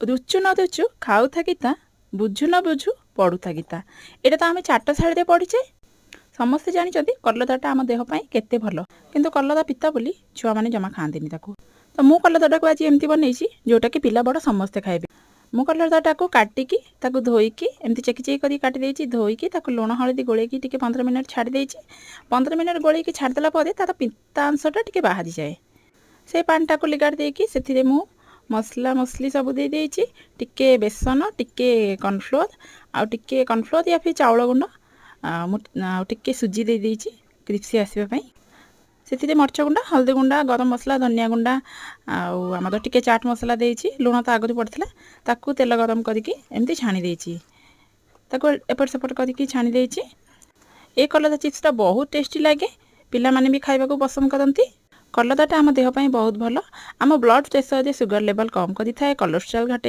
ରୁଚୁ ନ ରୁଚୁ ଖାଉଥା ଗୀତା, ବୁଝୁ ନ ବୁଝୁ ପଢ଼ୁଥା ଗୀତା। ଏଇଟା ତ ଆମେ ଚାଟଶାଳୀରେ ପଢ଼ିଛେ। ସମସ୍ତେ ଜାଣିଛନ୍ତି କଲରାଟା ଆମ ଦେହ ପାଇଁ କେତେ ଭଲ, କିନ୍ତୁ କଲରା ପିତା ବୋଲି ଛୁଆମାନେ ଜମା ଖାଆନ୍ତିନି ତାକୁ। ତ ମୁଁ କଲରାଟାକୁ ଆଜି ଏମିତି ବନେଇଛି ଯେଉଁଟାକି ପିଲା ବଡ଼ ସମସ୍ତେ ଖାଇବେ। ମୁଁ କଲରାଟାକୁ କାଟିକି ତାକୁ ଧୋଇକି ଏମିତି ଚେକି ଚେକି କରିକି କାଟି ଦେଇଛି। ଧୋଇକି ତାକୁ ଲୁଣ ହଳଦୀ ଗୋଳେଇକି ଟିକେ 15 ମିନିଟ୍ ଛାଡ଼ି ଦେଇଛି। 15 ମିନିଟ୍ ଗୋଳେଇକି ଛାଡ଼ିଦେଲା ପରେ ତାର ପିତା ଅଂଶଟା ଟିକେ ବାହାରିଯାଏ। ସେଇ ପାଣିଟାକୁ ଲିଗାଡ଼ି ଦେଇକି ସେଥିରେ ମୁଁ ମସଲା ମସଲି ସବୁ ଦେଇଦେଇଛି। ଟିକେ ବେସନ, ଟିକେ କର୍ଣ୍ଣଫ୍ଲୋର୍, ଆଉ ଟିକେ କର୍ଣ୍ଣଫ୍ଲୋର୍ ୟା ଫିର୍ ଚାଉଳ ଗୁଣ୍ଡ, ମୁଁ ଆଉ ଟିକେ ସୁଜି ଦେଇଦେଇଛି କ୍ରିସ୍ପି ଆସିବା ପାଇଁ। ସେଥିରେ ମରିଚ ଗୁଣ୍ଡ, ହଳଦୀ ଗୁଣ୍ଡ, ଗରମ ମସଲା, ଧନିଆ ଗୁଣ୍ଡ ଆଉ ଆମର ଟିକେ ଚାଟ୍ ମସଲା ଦେଇଛି। ଲୁଣ ତ ଆଗରୁ ପଡ଼ିଥିଲା। ତାକୁ ତେଲ ଗରମ କରିକି ଏମିତି ଛାଣି ଦେଇଛି। ତାକୁ ଏପଟ ସେପଟ କରିକି ଛାଣି ଦେଇଛି। ଏ କଲରା ଚିପ୍ସଟା ବହୁତ ଟେଷ୍ଟି ଲାଗେ, ପିଲାମାନେ ବି ଖାଇବାକୁ ପସନ୍ଦ କରନ୍ତି। କଲରାଟା ଆମ ଦେହ ପାଇଁ ବହୁତ ଭଲ। ଆମ ବ୍ଲଡ଼ ପ୍ରେସରରେ ସୁଗର ଲେଭେଲ୍ କମ୍ କରିଥାଏ, କୋଲେଷ୍ଟ୍ରଲ୍ ଘଟାଇ